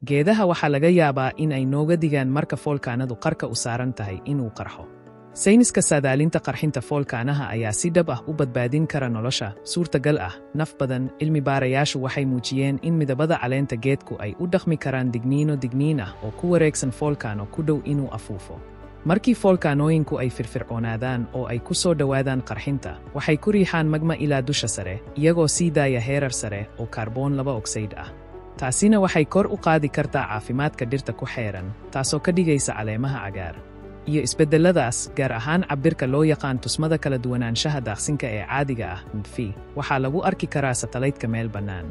Geedaha waxaa laga yaabaa in ay nooga digaan marka foolkaanadu qarka u saaran tahay inuu qarxo. Sayniska saadaalinta qarxinta foolkaanaha ayaa si dhab ah u badbaadin kara nolosha, suurtagal ah, naf badan. Cilmi baarayaashu waxay muujiyeen in midabada caleenta geedku ay u dhaqmi karaan digniino digniin ah oo ku wareegsan foolkaano ku dhow inuu afuufo. Markii foolkaanooyinku ay firfircoonaadaan oo ay ku soo dhowaadaan qarxinta, waxay ku riixaan magma ilaa dusha sare, iyagoo sii daaya heerar sare oo kaarboon laba ogsaydh ah. Taasina waxay kor u qaadi kartaa caafimaadka dhirta ku xeeran, taasoo ka dhigaysa caleemaha cagaar. Iyo isbeddelladaas, gaar ahaan cabbirka loo yaqaan tusmada kala duwanaanshaha daaqsinka ee caadiga ah, NDVI, waxaa lagu arki karaa satalaydka meel bannaan.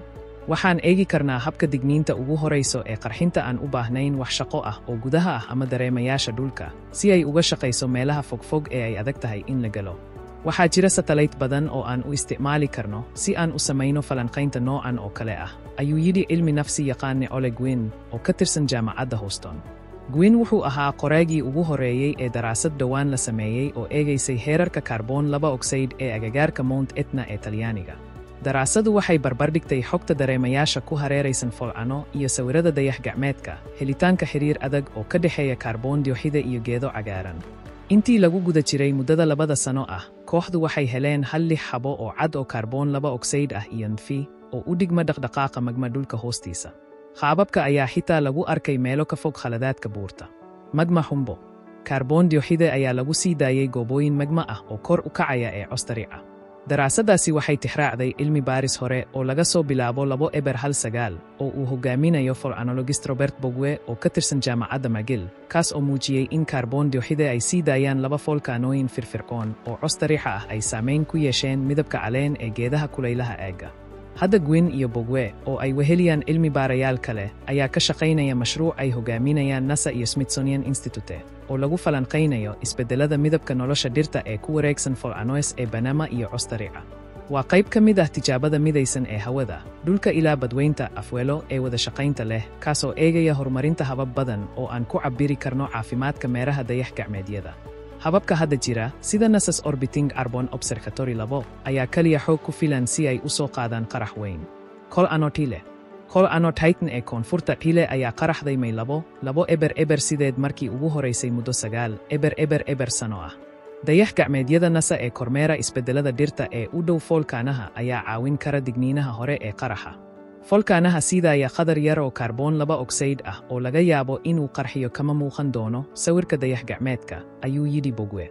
Waxaan eegi karnaa habka digniinta ugu horayso ee qarxinta aan u baahnayn wax shaqo ah oo gudaha ah ama dareemayaasha dhulka, si ay uga shaqayso meelaha fogfog ee ay adag tahay in la galo. Waxaa jira satalayt badan oo aan u isticmaali karno si aan u samayno falanqaynta noocan oo kale ah, ayuu yidhi cilmi nafsi yaqaane Ole Gwynn oo ka tirsan Jaamacadda Houston. Gwynn wuxuu ahaa qoraagii ugu horreeyey ee daraasad dhowaan la sameeyey oo eegaysay heerarka kaarboon laba ogsaydh ee agagaarka Mount Etna ee Talyaaniga. Daraasadu waxay barbardhigtay xogta dareemayaasha ku hareeraysan folcano iyo sawirada dayax gacmeedka, helitaanka xiriir adag oo ka dhexeeya kaarboon dioxide iyo geedo cagaaran. Intii lagu guda jiray muddada 2da sano ah, kooxdu waxay heleen hal lix xabo oo cad oo kaarboon laba ogsaydh ah iyo NDVI oo u dhigma dhaqdhaqaaqa magma dhulka hoostiisa. Qaababka ayaa xitaa lagu arkay meelo ka fog khaladaadka buurta. Magma xumbo. Kaarboon dioxide ayaa lagu sii daayay goobooyin magma ah oo kor u kacaya ee Costarica. Daraasaddaasi waxay tixraacday cilmi baaris hore oo laga soo bilaabo 2019 oo uu hogaaminayo volcanologist Robert Bogue oo ka tirsan Jaamacadda McGill, kaas oo muujiyey in kaarboon dioxide ay sii daayaan laba foolkaanooyin firfircoon oo Costarica ah ay saamayn ku yeesheen midabka caleen ee geedaha kulaylaha aagga. Hadda Gwynn iyo Bogue, oo ay weheliyaan cilmi baarayaal kale, ayaa ka shaqaynaya mashruuc ay hogaaminayaan NASA iyo Smithsonian Institute oo lagu falanqaynayo isbeddellada midabka nolosha dhirta ee ku wareegsan folcanoes ee Banama iyo Costarica. Waa qayb ka mid ah tijaabada midaysan ee hawada, dhulka ilaa badweynta Afwelo ee wada shaqaynta leh, kaasoo eegaya horumarinta habab badan oo aan ku cabbiri karno caafimaadka meeraha dayax gacmeedyada. Hababka hadda jira, sida NASA's Orbiting Carbon Observatory 2, ayaa kaliya xoog ku filan si ay u soo qaadaan qarax weyn. Kolcano Chile. Kolcano Titan ee koonfurta Chile ayaa qaraxday May 2, 2008 markii ugu horeysay muddo 9000 sano ah. Dayax gacmeedyada NASA ee kormeera isbeddellada dhirta ee u dhow foolkaanaha ayaa caawin kara digniinaha hore ee qaraxa. Foolkaanaha sidaaya qadar yar oo kaarboon laba ogsaydh ah oo laga yaabo inuu qarxiyo kama muuqan doono sawirka dayax gacmeedka, ayuu yidhi Bogue.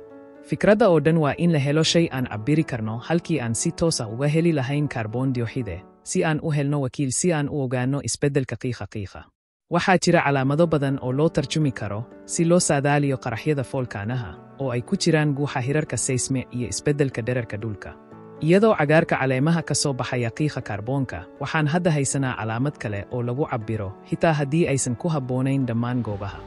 Fikradda oo dhan waa in la helo shay aan cabbiri karno halkii aan si toos ah uga heli lahayn kaarboon dioxide, si aan u helno wakiil si aan u ogaanno isbeddelka qiiqa qiiqa. Waxaa jira calaamado badan oo loo tarjumi karo si loo saadaaliyo qaraxyada foolkaanaha, oo ay ku jiraan guuxa hirarka seismic iyo isbeddelka dhererka dhulka. Iyadoo cagaarka caleemaha ka soo baxaya qiiqa kaarboonka, waxaan hadda haysanaa calaamad kale oo lagu cabbiro, xitaa haddii aysan ku habboonayn dhammaan goobaha.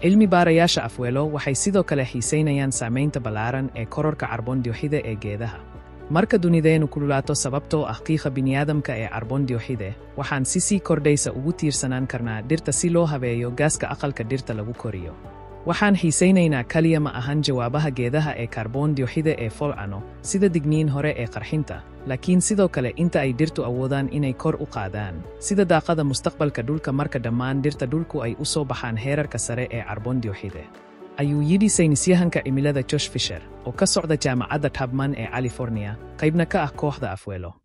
Cilmi baarayaasha Afwelo waxay sidoo kale xiisaynayaan saamaynta ballaaran ee kororka carbon dioxide ee geedaha. Marka dunideenu kululaato sababtoo ah qiiqa bini'aadamka ee carbon dioxide, waxaan si sii kordhaysa ugu tiirsanaan karnaa dhirta si loo habeeyo gaaska aqalka dhirta lagu koriyo. Waxaan xiisaynaynaa kaliya ma ahan jawaabaha geedaha ee kaarboon dioxide ee folcano, sida digniin hore ee qarxinta, laakiin sidoo kale inta ay dhirtu awoodaan inay kor u qaadaan, sida daaqada mustaqbalka dhulka marka dhammaan dhirta dhulku ay u soo baxaan heerarka sare ee carbon dioxide. Ayuu yidhi saynisyahanka cimilada Josh Fisher, oo ka socda Jaamacadda Tubman ee California, qaybna ka ah kooxda Afwelo.